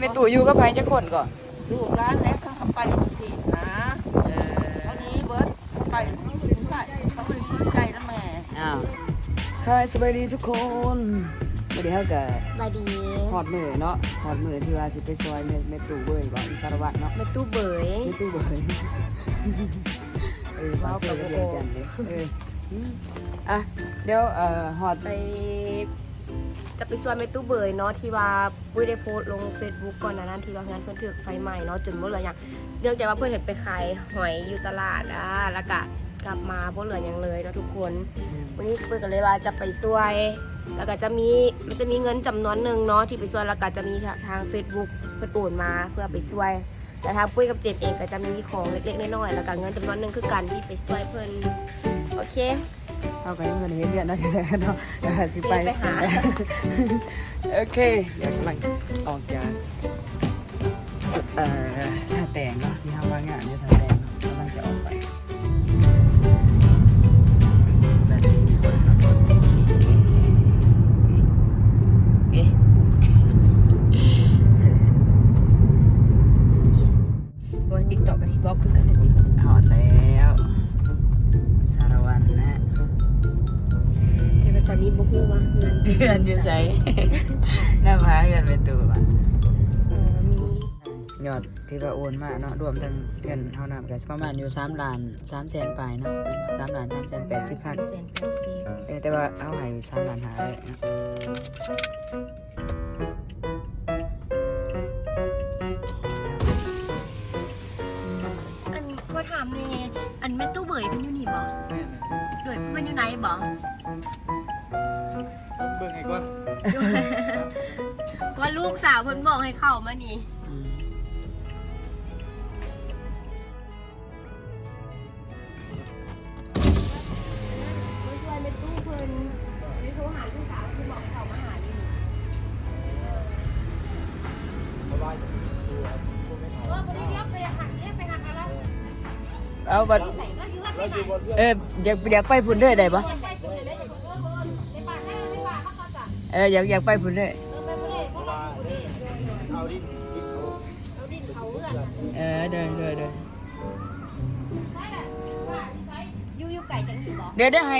ແມ່ຕູ້ຢູ່ກັບໃຜຈັກຄົນເກາະ? ລູກຫຼານແຫຼະ ເຂົາໄປເຂດນາ ເອີ ເຂົາໜີເບິດ ໄປ ຜູ້ຊາຍເຂົາບໍ່ໄດ້ສົນໃຈນຳແມ່. ອ້າວ ຮາຍ ສະບາຍດີທຸກຄົນ ມື້ນີ້ເຮົາກະ ສະບາຍດີ ຮອດມື້ເນາະ ຮອດມື້ທີ່ວ່າຊິໄປຊ່ອຍແມ່ ແມ່ຕູ້ເບີຍເບາະ ຢູ່ສາລະວັນເນາະ ແມ່ຕູ້ເບີຍ ແມ່ຕູ້ເບີຍ ເອີ ເວົ້າກັບ ເອີ ອືມ ອ່ະ ດຽວ ເອີ ຮອດ ໄປ ຈະໄປຊ່ວຍແມ່ຕູ້ເບີຍເນາະ ທີ່ວ່າ ປຸ້ຍໄດ້ໂພສລົງເຟສບຸກກ່ອນໜ້ານັ້ນ ທີ່ວ່າເຮືອນເພິ່ນຖືກໄຟໄໝ້ເນາະ ຈົນບໍ່ເຫຼືອຫຍັງ ເນື່ອງຈາກວ່າເພິ່ນເຫັນໄປຂາຍຫອຍຢູ່ຕະຫຼາດ ອາ ແລ້ວກະກັບມາບໍ່ເຫຼືອຫຍັງເລີຍເນາະທຸກຄົນ. ອືມ ມື້ນີ້ເພິ່ນກໍເລີຍວ່າຈະໄປຊ່ວຍ ແລ້ວກໍຈະມີ ມັນຈະມີເງິນຈຳນວນໜຶ່ງເນາະທີ່ໄປຊ່ວຍ ແລ້ວກໍຈະມີທາງເຟສບຸກເພິ່ນໂອນມາເພື່ອໄປຊ່ວຍ ແລ້ວທາງປຸ້ຍກັບເຈມເອງກໍຈະມີຂອງເລັກໆນ້ອຍໆ ແລ້ວກໍເງິນຈຳນວນໜຶ່ງຄືກັນທີ່ໄປຊ່ວຍເພິ່ນ. ໂອເຄ. ເຮົາກໍຍັງບໍ່ທັນໄດ້ເຮັດວຽກນຳເນາະ ກໍຊິໄປ ຊິໄປຫາ ໂອເຄ ດຽວກຳລັງອອກຈາກ ເອີ ທ່າແຕງເນາະ ທີ່ເຮົາມາງານຢູ່ທ່າແຕງເນາະ ກຳລັງຈະອອກໄປ ແບບມີຄົນຂັບລົດ ເອີ ໂອ້ຍ TikTok ກໍຊິບລັອກຄືກັນ. ຮອດແລ້ວ ສາລະວັນນະ ແຕ່ວ່າຕອນນີ້ບໍ່ຮູ້ວ່າເຮືອນ ເຮືອນຢູ່ໃສ ນຳຫາເຮືອນແມ່ຕູ້ວ່າ ເອີ ມີ ຍອດທີ່ວ່າໂອນມາເນາະ ລວມທັງເຮືອນເຮົານຳ ກໍຊິປະມານຢູ່ສາມລ້ານສາມແສນປາຍເນາະ ສາມລ້ານສາມແສນແປດສິບພັນ ສາມແສນແປດສິບ ເອີ ແຕ່ວ່າເຮົາໃຫ້ສາມລ້ານຫ້າເລີຍເນາະ. ອັນ ຂໍຖາມແດ່ ອັນແມ່ຕູ້ເບີຍເພິ່ນຢູ່ນີ້ບໍ່? ແມ່ນໆ ໂດຍ ເພິ່ນຢູ່ໃນບໍ່? ເບິ່ງໃຫ້ກ່ອນ ວ່າລູກສາວເພິ່ນບອກໃຫ້ເຂົ້າມານີ້ ອືມ. ມາຊ່ວຍແມ່ຕູ້ເພິ່ນ ໄດ້ໂທຫາລູກສາວເພິ່ນບອກໃຫ້ເຂົ້າມາຫາຢູ່ນີ້ ເອີ ບໍ່ໄດ້ລຽບໄປຫາ ລຽບໄປຫາກະລະ ເອົາບັດ ເອີ ຢາກ ຢາກໄປພຸ້ນເດີ ໄດ້ບໍ່? ເອີ ຢາກ ຢາກໄປພຸ້ນເດີ ເອີ ໄປພຸ້ນເດີ ເພາະວ່າພຸ້ນເດີ ເອົາດິນ ເອົາດິນເຂົ້າເຮືອນ ເອີ ໂດຍ ໂດຍ ໂດຍ. ຢູ່ ຢູ່ໄກຈາກນີ້ບໍ່? ດຽວ ດຽວໃຫ້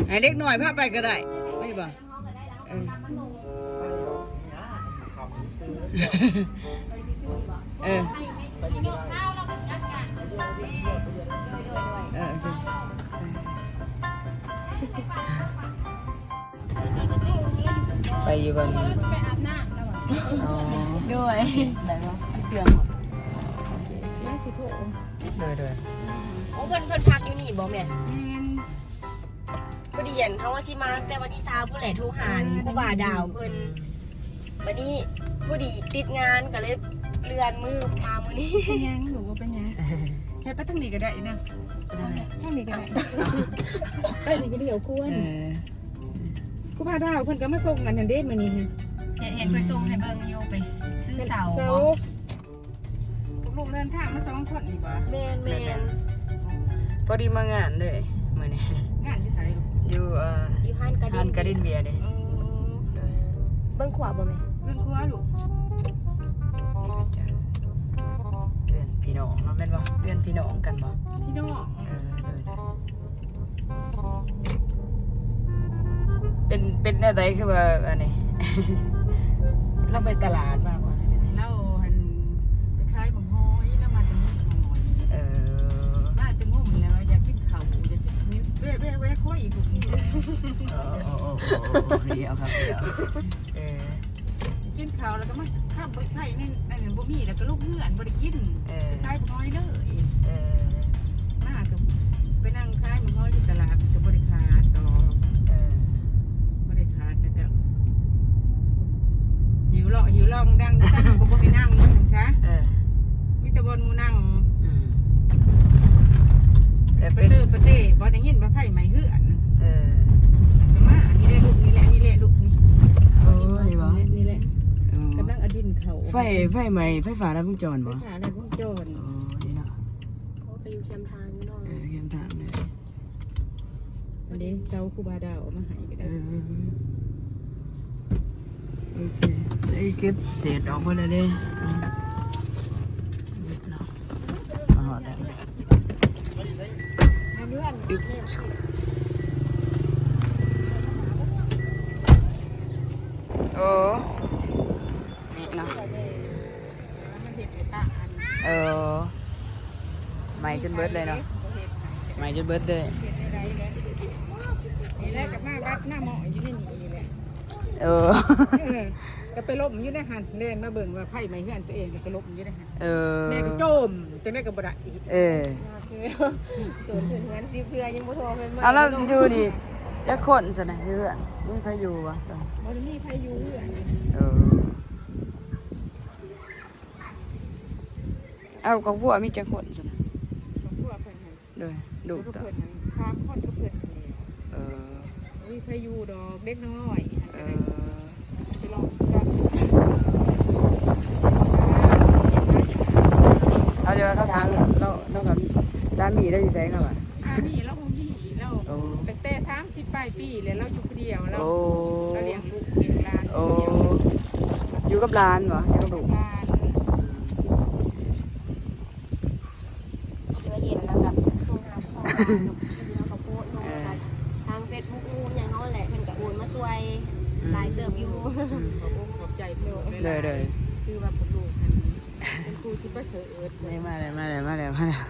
ໃຫ້ເດັກນ້ອຍພາໄປກໍໄດ້ ໄປບໍ່? ເອີ ເອີ ໃຫ້ ໃຫ້ນ້ອງສາວລາວຈັດການ ໂດຍ ໂດຍ ໂດຍ ເອີ ໂອເຄ. ໄປຢູ່ບ່ອນ ໄປອາບນ້ຳແລ້ວ ອໍ ໂດຍ ໄດ້ບໍ່? ເຄື່ອງບໍ່? ໂອເຄ ແມ່ຊິໂທ ໂດຍ ໂດຍ ໂອ້ ເພິ່ນ ເພິ່ນພັກຢູ່ນີ້ບໍ່ແມ່? ແມ່ນ ພໍດີອັນ ເຮົາວ່າຊິມາຕັ້ງແຕ່ວັນທີຊາວພຸ້ນແຫຼະ ໂທຫາ ເອີ ຄູບາດາວເພິ່ນ ບັດນີ້ພໍດີຕິດງານ ກໍເລີຍເລື່ອນມື້ມາມື້ນີ້ ບໍ່ເປັນຫຍັງລູກ ບໍ່ເປັນຫຍັງ ເຮັດໄປທາງນີ້ກໍໄດ້ນະ ໄປທາງນີ້ກໍໄດ້ ໄປນີ້ກໍດີ ເອົາຄວນ ເອີ ຄູບາດາວເພິ່ນກໍມາສົ່ງອັນນັ້ນເດ້ມື້ນີ້ ເຫັນ ເຫັນເພິ່ນສົ່ງໃຫ້ເບິ່ງຢູ່ ໄປຊື້ເສົາ ເສົາ ລູກເດີນທາງມາສອງຄົນນີ້ບໍ່? ແມ່ນໆ ພໍດີມາງານເດ້ມື້ນີ້ ງານຢູ່ໃສ? ຢູ່ ເອີ ຢູ່ຮ້ານກາດິນ ຮ້ານກາດິນເບຍເດ້ ໂອ້ ໂດຍ ເບິ່ງຂວາບໍ່ແມ່? ເບິ່ງຂວາລູກ ເຮືອນພີ່ນ້ອງເນາະ ແມ່ນບໍ່? ເຮືອນພີ່ນ້ອງກັນບໍ່? ພີ່ນ້ອງ ເອີ ໂດຍ ໂດຍ. ເປັນ ເປັນແນວໃດຄືວ່າອັນນີ້ ລາວໄປຕະຫຼາດມາບໍ່ ຫຼືຈັ່ງໃດ? ລາວຫັ້ນໄປຂາຍບັກຫອຍ ລາວມາແຕ່ງຸ້ມຫອຍ ເອີ ມາແຕ່ງຸ້ມແລ້ວຢາກກິນເຂົ້າ ຢາກກິນ ແວ່ ແວ່ ແວ່ຄົວອີກ ເອີ ໂອ້ ໂອ້ ໂອ້ ໂອ້ ດີເອົາຄັກ ດີເອົາ ເອີ. ກິນເຂົ້າແລ້ວກໍມາຂັບໄປໄປໃນນັ້ນ ບໍ່ມີແລ້ວກໍລົງເຮືອນ ບໍ່ໄດ້ກິນ ເອີ ຂາຍບໍ່ນ້ອຍເລີຍ ເອີ ມາກໍໄປນັ່ງຂາຍໝາກຫອຍຢູ່ຕະຫຼາດ ກໍບໍ່ໄດ້ຂາຍດອກ ເອີ ບໍ່ໄດ້ຂາຍ ແລ້ວກໍຫິວເລາະຫິວລອງດັງຊັ້ນ ກໍບໍ່ໃຫ້ນັ່ງມັນຊັ້ນຊະ ເອີ ມີແຕ່ບ່ອນໝູ່ນັ່ງ ອືມ ແລ້ວ ປະເຕີປະເຕີ ບໍ່ໄດ້ຍິນວ່າໄຟໄໝ້ເຮືອນ ເອີ ມາ ອັນນີ້ແຫຼະລູກ ນີ້ແຫຼະ ນີ້ແຫຼະລູກ ນີ້ ໂອ້ ນີ້ບໍ່ ນີ້ແຫຼະ ນີ້ແຫຼະ ອໍ ກຳລັງເອົາດິນເຂົ້າ ໄຟ ໄຟໄໝ້ໄຟຟ້າລັດວົງຈອນບໍ່? ໄຟຟ້າລັດວົງຈອນ ໂອ້ ນີ້ເນາະ ໂອ້ ກໍຢູ່ແຄມທາງຢູ່ເນາະ ເອີ ແຄມທາງເລີຍ ອັນນີ້ເສົາຄູບາດາວເອົາມາໃຫ້ກໍໄດ້ ເອີ ເອີ ໄດ້ເກັບເສດອອກເບິດແລ້ວເດ້. ມາຮອດແລ້ວ. ໂອ້ ນີ້ເນາະ. ເອີ ໄໝຈົນເບິດເລີຍເນາະ. ໄໝຈົນເບິດເລີຍ. ນີ້ແຫຼະ ກໍມາວັດໜ້າໝໍ້ຢູ່ໃນນີ້ແຫຼະ. ເອີ ເອີ ກໍໄປລົມຢູ່ໃນຫັ້ນ ແລ່ນມາເບິ່ງວ່າໄຟໄໝເຮືອນຕົວເອງ ກໍໄປລົມຢູ່ໃນຫັ້ນ. ເອີ ແມ່ກໍໂຈມ ຈັ່ງໃດກໍບໍ່ໄດ້ອີກ. ເອີ ໂຈມຂຶ້ນເຮືອນສິບເທື່ອຍັງບໍ່ພໍ ແມ່ນບໍ່. ເອົາ ແລ້ວຢູ່ນີ້ຈັກຄົນຊັ້ນນະ ເຮືອນ ມີໃຜຢູ່ບໍ່? ບໍ່ໄດ້ມີໃຜຢູ່ເຮືອນ. ເອີ ເອົາ ຄອບຄົວມີຈັກຄົນຊັ້ນນະ? ຄອບຄົວເພິ່ນຫັ້ນ ໂດຍ ລູກ ເພິ່ນຫັ້ນສາມຄົນກັບເພິ່ນຫັ້ນແຫຼະ. ເອີ ບໍ່ມີໃຜຢູ່ດອກ ເດັກນ້ອຍ. ເອີ ໄປລອງກັນ. ເອົາ ດຽວເຂົາຖາມ ລາວ ລາວກໍ ສາມີລາວຢູ່ໃສເຂົາວ່າ? ສາມີລາວບໍ່ມີ ລາວ ໂອ້ ຕັ້ງແຕ່ສາມ ສິບປາຍປີແລ້ວ ລາວຢູ່ຜູ້ດຽວ. ລາວ ໂອ້ ລາວລ້ຽງລູກລ້ຽງຫຼານ. ໂອ້ ຢູ່ກັບຫຼານບໍ່? ຢູ່ກັບລູກ ຫຼານ. ຊິວ່າເຫັນແລ້ວກໍໂທຫາພໍ່ ເຮົາກໍໂພສລົງ ເອີ ທາງເຟສບຸກ ຫຍັງເຮົາແຫຼະ ເພິ່ນກໍໂອນມາຊ່ວຍ ອືມ ຫຼາຍເຕີບຢູ່. ອືມ ຂອບອົກຂອບໃຈເພິ່ນຫຼາຍໆ. ໂດຍ ໂດຍ ຄືວ່າເປັນລູກຫັ້ນ ເປັນຄູ່ທີ່ປະເສີດ. ນີ້ ມາແລ້ວ ມາແລ້ວ ມາແລ້ວ ມາແລ້ວ.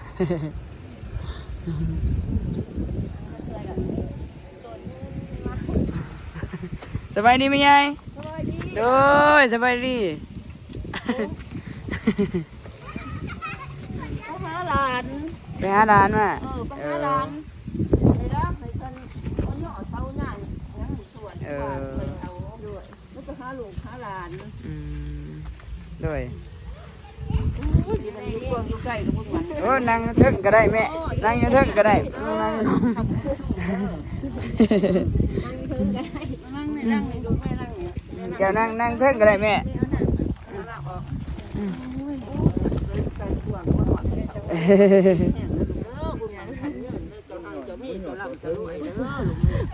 ສະບາຍດີແມ່ໃຫຍ່. ສະບາຍດີ. ໂດຍ ສະບາຍດີ. ໄປຫາຫຼານ ໄປຫາຫຼານມາ. ເອີ ໄປຫາຫຼານ. ເອີ ໄປລາໃຫ້ເພິ່ນ ເພິ່ນເນາະ ເຊົາຫຍ້າຫຍັງໃນສວນ. ເອີ ເຂົາຊ່ວຍເຊົາ. ໂດຍ ໄປຫາລູກຫາຫຼານ. ອືມ ໂດຍ. ໂອ້ຍ ຢູ່ໃນ ຢູ່ກວງຢູ່ໄກກໍບໍ່ມັນ. ໂອ້ ນັ່ງເທິງກໍໄດ້ແມ່ ນັ່ງຢູ່ເທິງກໍໄດ້. ເອີ ນັ່ງ ນັ່ງເທິງກໍໄດ້. ນັ່ງນີ້ ນັ່ງນີ້ ລູກແມ່ນັ່ງນີ້. ເຈົ້ານັ່ງ ນັ່ງເທິງກໍໄດ້ແມ່. ອືມ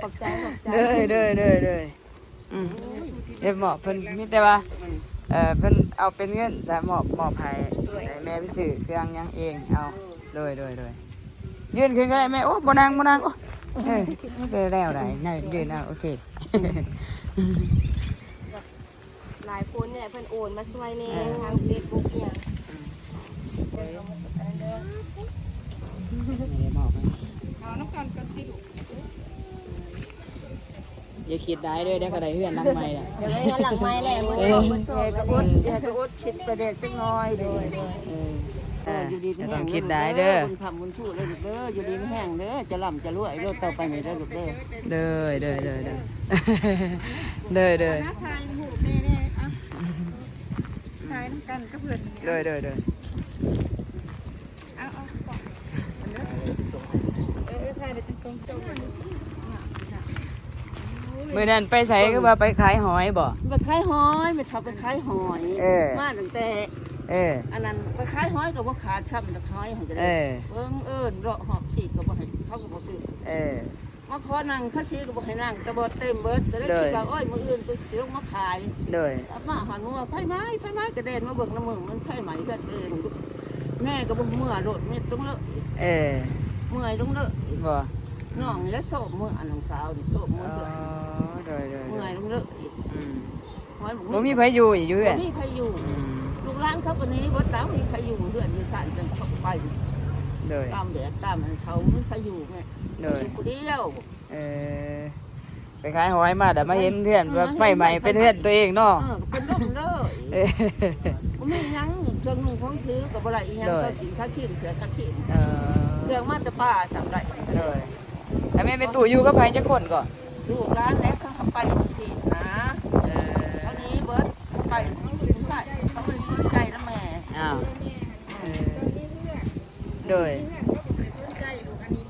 ຂອບໃຈ ຂອບໃຈ. ເດີ ເດີ ເດີ ເດີ. ອືມ ເຮັດໝໍ້ເພິ່ນມີແຕ່ວ່າ ເອີ ເພິ່ນເອົາເປັນເງິນຊະ ໝໍ້ ໝໍ້ໃຫ້ ໂດຍ ໃຫ້ແມ່ໄປຊື້ເຄື່ອງຫຍັງເອງເອົາ. ໂດຍ ໂດຍ ໂດຍ. ຢືນຂຶ້ນກໍໄດ້ແມ່. ໂອ້ ບໍ່ນັ່ງ ບໍ່ນັ່ງ. ໂອ້ ເອີ ມັນກໍແນວໃດ ຢືນເອົາ. ໂອເຄ. ຫຼາຍຄົນນີ້ແຫຼະ ເພິ່ນໂອນມາຊ່ວຍແດ່ ເອີ ທາງເຟສບຸກອີ່ຫຍັງ. ເອົານຳກັນກ່ອນຕິລູກ. ຢ່າຄິດໄດ້ເດີ ດຽວກໍໄດ້ເຮືອນຫຼັງໃໝ່ແລ້ວ. ດຽວໄດ້ເຮືອນຫຼັງໃໝ່ແລ້ວ ເບິດຄອບເບິດຊອກແລ້ວ. ຢ່າໄປອົດ ຢ່າໄປອົດຄິດໄປແດ່ຈັກໜ້ອຍເດີ. ໂດຍ ໂດຍ. ເອີ ເອີ ຢູ່ດີມີແຮງເດີ ບຸນຄ້ຳບຸນຊູເດີລູກເດີ. ຢູ່ດີມີແຮງເດີ ຈະລ່ຳຈະລວຍໂລດຕໍ່ໄປນີ້ເດີລູກເດີ. ໂດຍ ໂດຍ ໂດຍ ໂດຍ. ໂດຍ ໂດຍ. ມາຖ່າຍຮູບແດ່ ເອົາ ຖ່າຍນຳກັນກັບເພິ່ນ. ໂດຍ ໂດຍ ໂດຍ. ເອົາ ເອົາ ເອີ ເອີ ຖ່າຍໄດ້ທັງສອງໂຕ. ມື້ນັ້ນໄປໃສ ຄືວ່າໄປຂາຍຫອຍບໍ່? ໄປຂາຍຫອຍ ແມ່ເຖົ້າໄປຂາຍຫອຍ. ເອີ ມາຕັ້ງແຕ່ ເອີ ອັນນັ້ນ ໄປຂາຍຫອຍກໍບໍ່ຂາດຊ້ຳດອກ ຫອຍຫັ້ນກໍໄດ້. ເອີ ບັງເອີນເລາະຮອບຂີດກໍບໍ່ໃຫ້ ເຂົາກໍບໍ່ຊື້. ເອີ ມາຂໍນັ່ງພາສີກໍບໍ່ໃຫ້ນັ່ງ ຕາບອດເຕັມເບິດ. ກໍເລີຍ ໂດຍ ຄິດວ່າ ໂອ້ຍ ມື້ອື່ນໄປຊິລົງມາຂາຍ. ໂດຍ. ກັບມາຮອດມື້ ໄຟໄໝ້ ໄຟໄໝ້ ກະແລ່ນມາເບິ່ງນຳເມືອງ ມັນໄຟໄໝ້ເຮືອນເອງ. ແມ່ກໍບໍ່ເມືອໂລດ ແມ່ຕ້ອງເລີກ. ເອີ ເມື່ອຍຕ້ອງເລີກ. ບໍ່ ນ້ອງນີ້ແຫຼະໂຊບເມືອ ນ້ອງສາວນີ້ໂຊບເມືອ. ອໍ ໂດຍ ໂດຍ ໂດຍ. ເມື່ອຍຕ້ອງເລີກ. ອືມ. ບໍ່ມີໃຜຢູ່ອີກຢູ່ເຮືອນ ບໍ່ມີໃຜຢູ່. ອືມ. ລູກຫຼານເຂົາກໍໜີເບິດແລ້ວ ບໍ່ມີໃຜຢູ່ເຮືອນຢູ່ຊານ ຈັ່ງເຂົາໄປ. ໂດຍ. ຕາມແບບຕາມອັນເຂົາ ບໍ່ມີໃຜຢູ່ແມ່. ໂດຍ. ຢູ່ຜູ້ດຽວ. ເອີ ໄປຂາຍຫອຍມາແລ້ວມາເຫັນເຮືອນ ເອີ ວ່າໄຟໄໝ້ເປັນເຮືອນຕົວເອງເນາະ. ເອີ ເປັນລົມເລີຍ. ເອີ ບໍ່ມີຫຍັງ ເຄື່ອງນຸ່ງຂອງຖືກໍບໍ່ໄດ້ອີຫຍັງ. ໂດຍ. ເຂົ້າສິນຂາຄີນ ເສື້ອຂາຄີນ. ເອີ ເຄື່ອງມາແຕ່ປ່າສ່ຳໄດ້. ໂດຍ. ແລ້ວແມ່ແມ່ຕູ້ຢູ່ກັບໃຜຈັກຄົນກໍ? ລູກຫຼານແຫຼະ ເຂົາໄປເຂດນາ. ເອີ ເຂົາໜີເບິດ ໄປຜູ້ຊາຍ ເຂົາບໍ່ໄດ້ສົນໃຈນຳແມ່. ອ້າວ ເອີ ໂດຍ.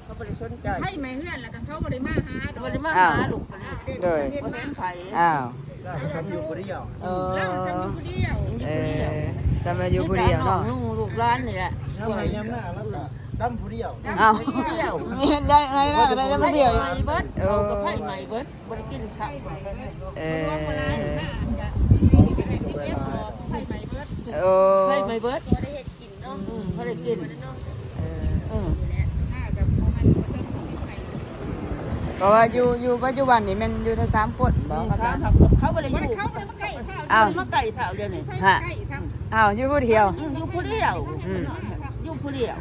ເຂົາບໍ່ໄດ້ສົນໃຈ ໄຟໄໝ້ເຮືອນແລ້ວກໍເຂົາບໍ່ໄດ້ມາຫາດອກ ບໍ່ໄດ້ມາຫາລູກ. ໂດຍ. ບໍ່ເຫັນໃຜ. ອ້າວ ລາວກໍສ່ຳຢູ່ຜູ້ດຽວ. ເອີ ລາວກໍສ່ຳຢູ່ຜູ້ດຽວ. ເອີ ສ່ຳວ່າຢູ່ຜູ້ດຽວເນາະ ມີແຕ່ນ້ອງນຸ່ງລູກຫຼານນີ້ແຫຼະ ຍາມໄຮ່ຍາມນາລາວກໍດຳຜູ້ດຽວ. ດຳຜູ້ດຽວ. ເຮັດໄດ້ໄຮ່ນາກໍໄດ້ດຳຜູ້ດຽວ. ໄຟໄໝ້ເບິດ ເຂົາກໍໄຟໄໝ້ເບິດ ບໍ່ໄດ້ກິນເຂົ້າ. ເອີ ເອີ ເອີ ເອີ. ເຮັດສອບໄຟໄໝ້ເບິດ ໂອ້ ໄຟໄໝ້ເບິດ ບໍ່ໄດ້ເຮັດກິນເນາະ ອືມ ບໍ່ໄດ້ກິນ ເອີ ເອີ ນີ້ແຫຼະ ໜ້າກໍບໍ່ແມ່ນບໍ່ເຖິງສິບໄຮ່ ເພາະວ່າຢູ່ ຢູ່ປັດຈຸບັນນີ້ແມ່ນຢູ່ແຕ່ສາມຄົນບໍ່? ອືມ ເຂົາບໍ່ໄດ້ຢູ່ ເຂົາບໍ່ໄດ້ມາໃກ້ ອ້າວ ມາໃກ້ເຂົາດຽວນີ້ ຮະ ໃກ້ຊ້ຳ ອ້າວ ຢູ່ຜູ້ດຽວ ອືມ ຢູ່ຜູ້ດຽວ ອືມ ຢູ່ຜູ້ດຽວ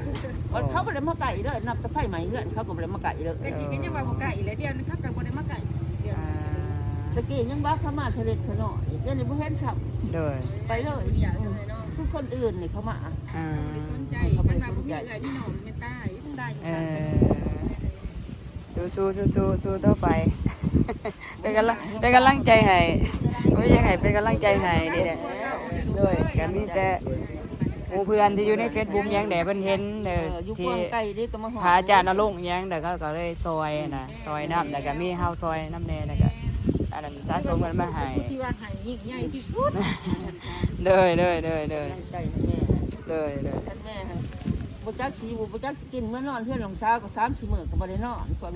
ເຂົາບໍ່ໄດ້ມາໃກ້ເດີ ນັບແຕ່ໄຟໄໝ້ເຮືອນ ເຂົາກໍບໍ່ໄດ້ມາໃກ້ເດີ ແຕ່ກີ້ກໍຍັງວ່າບໍ່ໃກ້ແຫຼະ ດຽວນີ້ເຂົາກໍບໍ່ໄດ້ມາໃກ້ ອ່າ ແຕ່ກີ້ຍັງວ່າເຂົາມາທະເລດຂະນ້ອຍ ດຽວນີ້ບໍ່ເຫັນຊ້ຳ ໂດຍ ໄປເລີຍ ຄືຄົນອື່ນນີ້ເຂົາມາ ອ່າ ບໍ່ໄດ້ສົນໃຈ ເຂົາບໍ່ໄດ້ສົນໃຈ ຄັນວ່າບໍ່ມີເອື້ອຍມີນ້ອງແມ່ນຕາຍ ຕາຍຢູ່ ເອີ ສູ້ໆ ສູ້ໆ ສູ້ຕໍ່ໄປ ເປັນກຳລັງ ເປັນກຳລັງໃຈໃຫ້ ໂອ້ຍ ຢາກໃຫ້ເປັນກຳລັງໃຈໃຫ້ນີ້ແຫຼະ ໂດຍ ກໍມີແຕ່ ໝູ່ເພື່ອນທີ່ຢູ່ໃນເຟສບຸກຫຍັງແດ່ ເພິ່ນເຫັນ ເອີ ເອີ ຢູ່ ທີ່ ກວ້າງໄກເດ້ ກໍມາຮອດ ພະອາຈານເອົາລົງຫຍັງ ແລ້ວເຂົາກໍເລີຍຊ່ອຍນະ ຊ່ອຍນຳ ແລ້ວກໍມີເຮົາຊ່ອຍນຳແດ່ ແລ້ວກໍອັນນັ້ນສະສົມເງິນມາໃຫ້ ຜູ້ທີ່ວ່າໃຫ້ຍິ່ງໃຫຍ່ທີ່ສຸດ ໂດຍ ໂດຍ ໂດຍ ໂດຍ ກຳລັງໃຈໃຫ້ແມ່ ໂດຍ ໂດຍ ຄັນແມ່ຫັ້ນບໍ່ຈັກຊິຢູ່ ບໍ່ຈັກຊິກິນ ເມືອນອນເຮືອນນ້ອງສາວກໍສາມສີ່ມື້ກໍບໍ່ໄດ້ນອນ ເອີ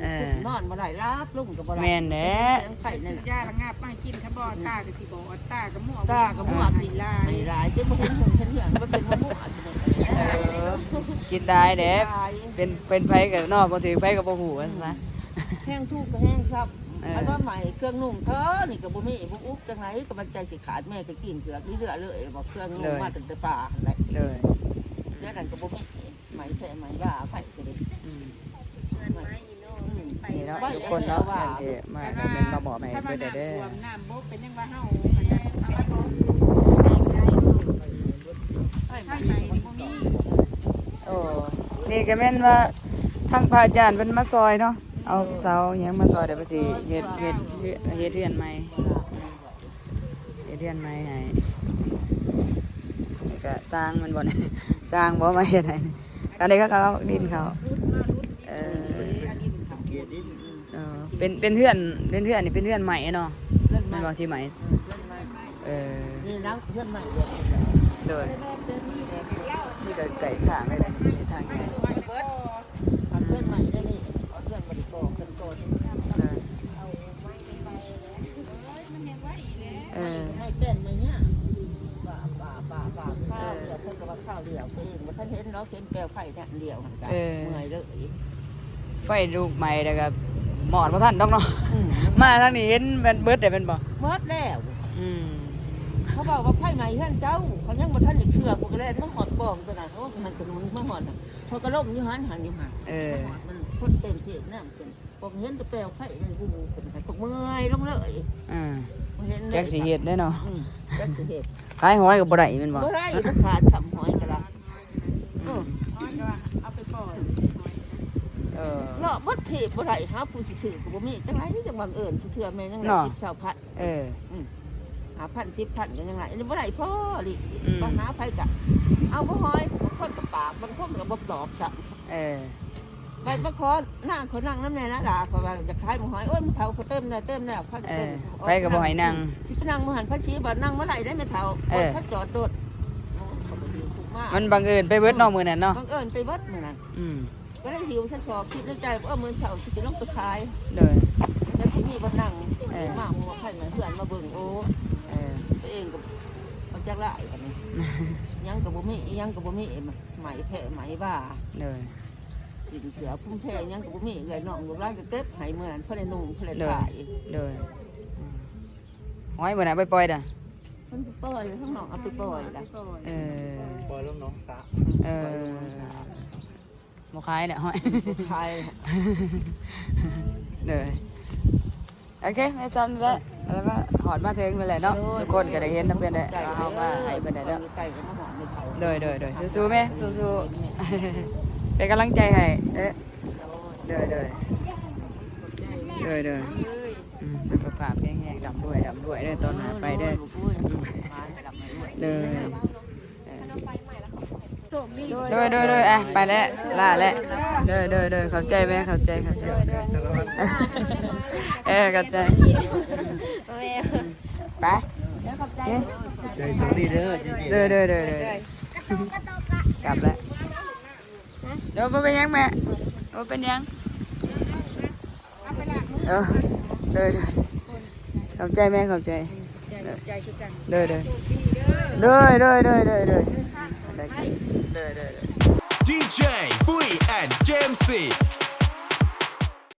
ນອນບໍ່ໄດ້ ຫຼັບລົງກໍບໍ່ໄດ້ ແມ່ນແຫຼະ ເສຍງໄຂ້ນັ້ນ ຊື້ຢາລະງັບມາໃຫ້ກິນ ຄັນບໍ່ຕາກໍ ຕາກໍມົວ ຕາກໍມົວ ເອີ ກິນຫຼາຍ ກິນຫຼາຍ ຈົນບໍ່ເຫັນຫົງເຫັນເຫືອງ ມັນເປັນໝົວກ ເອີ ກິນຫຼາຍເດ້ ກິນຫຼາຍ ເປັນ ເປັນໃຜກໍເນາະ ບໍ່ຖືກໃຜກໍບໍ່ຮູ້ວ່າຊັ້ນຊະ ແຮງທຸກກໍແຮງຊັບ ເອີ ອັນວ່າໃໝ່ເຄື່ອງນຸ່ງເທີນີ້ກໍບໍ່ມີ ບໍ່ອຸກຈັ່ງໃດ ກຳລັງໃຈຊິຂາດ ແມ່ກໍກິນເກືອບເຫຼືອເລີຍ ບໍ່ເຄື່ອງນຸ່ງ ໂດຍ ມາຕັ້ງແຕ່ປ່າຫັ້ນແຫຼະ ໂດຍ ແນວນັ້ນກໍບໍ່ມີ ໄໝແພໄໝວ່າໄປກໍໄດ້ ອືມ ເພື່ອນໄມ້ເນາະ ອືມ ໄປ ນີ້ເນາະ ໄປ ທຸກຄົນເນາະ ວ່າ ອັນທີ່ມາກໍແມ່ນມາມອບໃຫ້ເພິ່ນເດີ ຖ້າວ່ານ້ຳຖ້ວມນ້ຳບົກເປັນຫຍັງວ່າເຮົາ ໄຟໄໝ້ນີ້ບໍ່ມີ ໂອ້ ນີ້ກໍແມ່ນວ່າທາງພະອາຈານເພິ່ນມາຊ່ອຍເນາະ ເອົາເສົາຫຍັງມາຊ່ອຍ ດຽວເພິ່ນຊິເຮັດ ເຮັດ ເຮັດເຮືອນໃໝ່. ເຮັດເຮືອນໃໝ່ໃຫ້ ນີ້ກະສ້າງແມ່ນບໍ່ນີ້ ສ້າງບໍ່ມາເຮັດໃຫ້ ອັນນີ້ເຂົາເອົາດິນເຂົາ ເອີ ເອີ ເປັນ ເປັນເຮືອນ ເປັນເຮືອນນີ້ເປັນເຮືອນໃໝ່ເນາະ ເຮືອນໃໝ່ ແມ່ນບໍ່ທີ່ໃໝ່ ເອີ ເຮືອນໃໝ່ ເອີ ນີ້ນະ ເຮືອນໃໝ່ ໂດຍ ນີ້ກະໃກ້ທາງເລີຍນະ ນີ້ທາງໃຫຍ່ ເຮືອນໃໝ່ເດ້ນີ້ ເອົາເຮືອນບໍ່ໄດ້ກໍ່ ເພິ່ນກໍ່ ເອີ ເອີ ໄມ້ແປ້ນໄມ້ຫຍ້າ ວ່າ ວ່າ ວ່າ ວ່າ ຄາວດຽວ ເອີ ເພິ່ນກໍວ່າຄາວດຽວ ຕົວເອງບໍ່ທັນເຫັນເນາະ ເຫັນແປວໄຟແນວດຽວຫັ້ນກະ ເອີ ເມື່ອຍເລີຍ ໄຟລຸກໄໝ້ແລ້ວກໍມອດບໍ່ທັນດອກເນາະ ອືມ ມາທາງນີ້ເຫັນແມ່ນເບິດແລ້ວແມ່ນບໍ່? ເບິດແລ້ວ ອືມ ເຂົາເວົ້າວ່າໄຟໄໝ້ເຮືອນເຈົ້າ ເຂົາຍັງບໍ່ທັນໄດ້ເຊື່ອ ພວກກໍແລ່ນມາຮອດປ່ອງຕົວນັ້ນ ໂອ້ ມັນກໍໜູນມາຮອດນະ ເຂົາກໍລົ້ມຢູ່ຫັ້ນ ຫັ້ນຢູ່ຫັ້ນ ເອີ ມາຮອດມັນຄົນເຕັມເພດນຳ ພວກເຫັນແຕ່ແປວໄຟເປັນຜູ້ເປັນໄຂ້ ພວກເມື່ອຍລົງເລີຍ ອ່າ ບໍ່ເຫັນເລີຍ ຈັກຊິເຮັດໄດ໋ເນາະ ອືມ ຈັກຊິເຮັດ ຂາຍຫອຍກໍບໍ່ໄດ້ແມ່ນບໍ່? ບໍ່ໄດ້ ບໍ່ຂາຍຊ້ຳຫອຍກໍໄດ້ ອືມ ເອີ ຫອຍກໍວ່າເອົາໄປປ່ອຍ ເອີ ເນາະ ເບິດເຂດບໍ່ໄດ້ ຫາຜູ້ຊິຊື້ກໍບໍ່ມີ ຈັ່ງໃດຈັ່ງບັງເອີນ ເທື່ອແມ່ນຍັງໄດ້ ເນາະ ສິບ ຊາວພັນ ເອີ ອືມ ຫ້າພັນ ສິບພັນ ກໍຍັງໄດ້ ອັນນີ້ບໍ່ໄດ້ພໍອີ່ຫຼີ ອືມ ໄປຫາໃຜກະເອົາບໍ່ຫອຍ ບາງຄົນກໍປາກ ບາງຄົນກໍບໍ່ຕອບຊ້ຳ ເອີ ໄປມາຂໍນາງ ຂໍນັ່ງນຳແດ່ນະຫຼ້າ ເພາະວ່າຢາກຂາຍໝາກຫອຍ ໂອ້ຍ ແມ່ເຖົ້າ ເຂົາເຕັມແລ້ວ ເຕັມແລ້ວ ເຂົາເຕັມ ເອີ ໃຜກໍບໍ່ໃຫ້ນັ່ງ ຊິໄປນັ່ງ ມື້ຫັ້ນ ໃຜຊິວ່ານັ່ງບໍ່ໄດ້ເດ້ແມ່ເຖົ້າ ເອີ ໂອ້ຍ ເຂົາຈອດລົດ ໂອ້ຍ ເຂົາກໍດີທຸກມາ ມັນບັງເອີນໄປເບິດເນາະ ມື້ນັ້ນເນາະ ບັງເອີນໄປເບິດມື້ນັ້ນ ອືມ ກໍໄດ້ຫິວໃສ່ຊອກ ຄິດໃນໃຈວ່າ ເອີ ມື້ເຊົ້າຊິໄປລົງໄປຂາຍ ໂດຍ ແລ້ວຊິມີບ່ອນນັ່ງ ເອີ ມາໝູ່ມາໄພມາເຮືອນມາເບິ່ງ ໂອ້ ເອີ ຕົວເອງກໍບໍ່ຈັກຫຼາຍ ບັດນີ້ ຫຍັງກໍບໍ່ມີ ອີ່ຫຍັງກໍບໍ່ມີ ໄໝແພໄໝວ່າ ໂດຍ ສິ້ນເສື້ອພຸມແພຫຍັງກໍບໍ່ມີ ເອື້ອຍນ້ອງລູກຫຼານກໍເກັບໃຫ້ເມື່ອນັ້ນ ພໍໄດ້ນຸ່ງພໍໄດ້ຂາຍ ໂດຍ ອືມ ຫອຍບໍ່ນະ ໄປປ່ອຍນະ ມັນປ່ອຍ ຂ້າງນອກເອົາໄປປ່ອຍລະ ເອີ ປ່ອຍລົງໜອງສະ ເອີ ປ່ອຍລົງໜອງສະ ບໍ່ຂາຍແຫຼະ ຫອຍ ບໍ່ຂາຍ ໂດຍ ໂອເຄ ແມ່ນສ່ຳນີ້ແຫຼະ ແລ້ວກໍຮອດມາເຖິງແລ້ວເນາະ ໂດຍ ທຸກຄົນກໍໄດ້ເຫັນນຳເພິ່ນແຫຼະ ເຮົາມາໃຫ້ເພິ່ນແຫຼະເນາະ ໂດຍ ໂດຍ ໂດຍ ສູ້ໆແມ່ ສູ້ໆ ເປັນກຳລັງໃຈໃຫ້ເດີ້ ໂດຍ ໂດຍ ໂດຍ ໂດຍ ອືມ ສຸຂະພາບແຂງແຮງ ລ່ຳລວຍ ລ່ຳລວຍເດີ້ ຕອນໜ້າໄປເດີ້ ໂອ້ຍ ອືມ ໂດຍ ໂດຍ ໂດຍ ໂດຍ ອ່ະ ໄປແລ້ວ ລາແລ້ວ ໂດຍ ໂດຍ ໂດຍ ຂອບໃຈແມ່ ຂອບໃຈ ຂອບໃຈ ເອີ ຂອບໃຈ ໄປ ຂອບໃຈ ໂດຍ ໂດຍ ໂດຍ ໂດຍ ກັບແລ້ວ ໂດຍ ບໍ່ເປັນຫຍັງແມ່ ບໍ່ເປັນຫຍັງ ເອີ ໂດຍ ໂດຍ ຂອບໃຈແມ່ ຂອບໃຈ ຂອບໃຈຄືກັນ ໂດຍ ໂດຍ ໂຊກດີເດີ້ ໂດຍ ໂດຍ ໂດຍ ໂດຍ ໂດຍ ໂດຍ ໂດຍ ໂດຍ ໂດຍ ດີເຈ ປຸ້ຍ ແອນ ເຈມຊີ